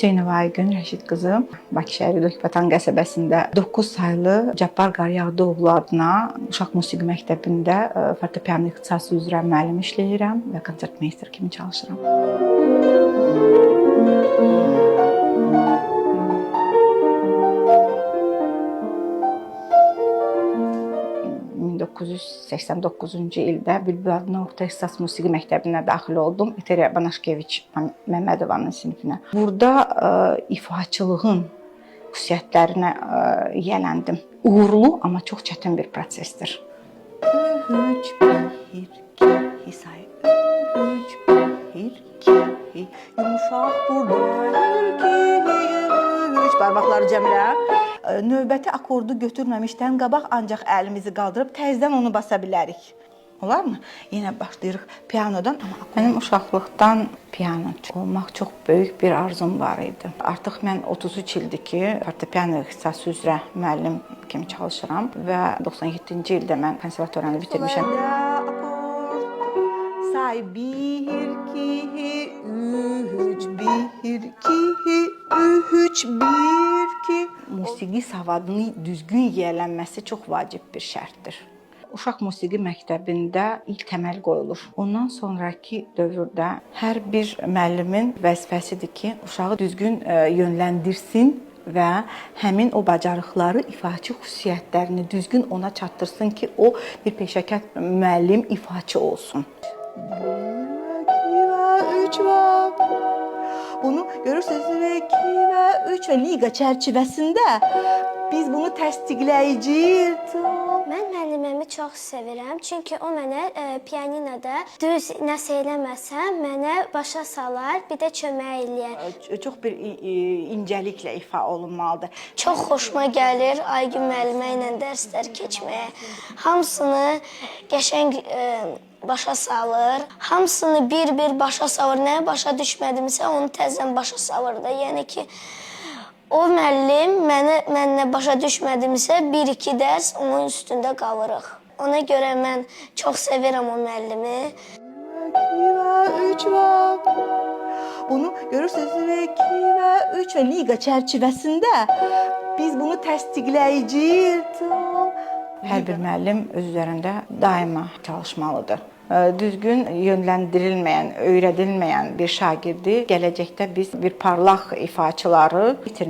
Hüseynova Aygün Rəşid qızı, Bakı şəhəri Lökbatan qəsəbəsində 9 saylı Cabbar Qaryağdıoğlu adına uşaq musiqi məktəbində fortepiano ixtisası üzrə müəllim işləyirəm və konsertmeyster kimi çalışıram. ...1989-cu ildə Bülbül adına orta ixtisas musiqi məktəbinə daxil oldum. Eteriya Banaşkeviç Məmmədovanın sinifinə. Burada ifaçılığın xüsusiyyətlərinə yiyələndim. Uğurlu, amma çox çətin bir prosesdir. 3 1 2 say. 3 1 2 yumuşaq burada 1 2 3 barmaqları cəmlə. Növbəti akordu götürməmişdən qabaq ancaq əlimizi qaldırıb təzədən onu basa bilərik. Olarmı? Yenə başlayırıq pianodan, amma mənim uşaqlıqdan pianoçu olmaq çox böyük bir arzum var idi. Artıq mən 33 ildir ki, fortepiano ixtisası üzrə müəllim kimi çalışıram və 97-ci ildə mən konservatoriyanı bitirmişəm. Say 1 2 3 1 2 3 1 2. Musiqi savadının düzgün yiyələnməsi çox vacib bir şərtdir. Uşaq musiqi məktəbində ilk təməl qoyulur. Ondan sonrakı dövrdə hər bir müəllimin vəzifəsidir ki, uşağı düzgün yönləndirsin və həmin o bacarıqları, ifaçı xüsusiyyətlərini düzgün ona çatdırsın ki, o bir peşəkar müəllim, ifaçı olsun. 1 2 və 3 və bunu görürsünüz 2 və 3 və liqa çərçivəsində biz bunu təsdiqləyəcəyik. Mən müəlliməmi çox sevirəm, çünki o mənə pianinoda düz nəsə eləməsəm, mənə başa salar, bir də kömək eləyər. Çox bir incəliklə ifa olunmalıdır. Çox xoşuma gəlir Aygün müəllimə ilə dərslər keçməyə. Hamısını qəşəng başa salır. Hamısını bir-bir başa salır. Nəyə başa düşmədimsə onu təzədən başa salır da. Yəni ki, o müəllim mənə mən nə başa düşmədimsə bir-iki dərs onun üstündə qalırıq. Ona görə mən çox sevirəm o müəllimi. 2 və 3 və bunu görürsünüz 2 və 3 və liqa çərçivəsində biz bunu təsdiqləyəcəyik. Hər bir müəllim öz üzərində daima çalışmalıdır. Düzgün yönləndirilməyən, öyrədilməyən bir şagirdi gələcəkdə biz bir parlaq ifaçıları itirmək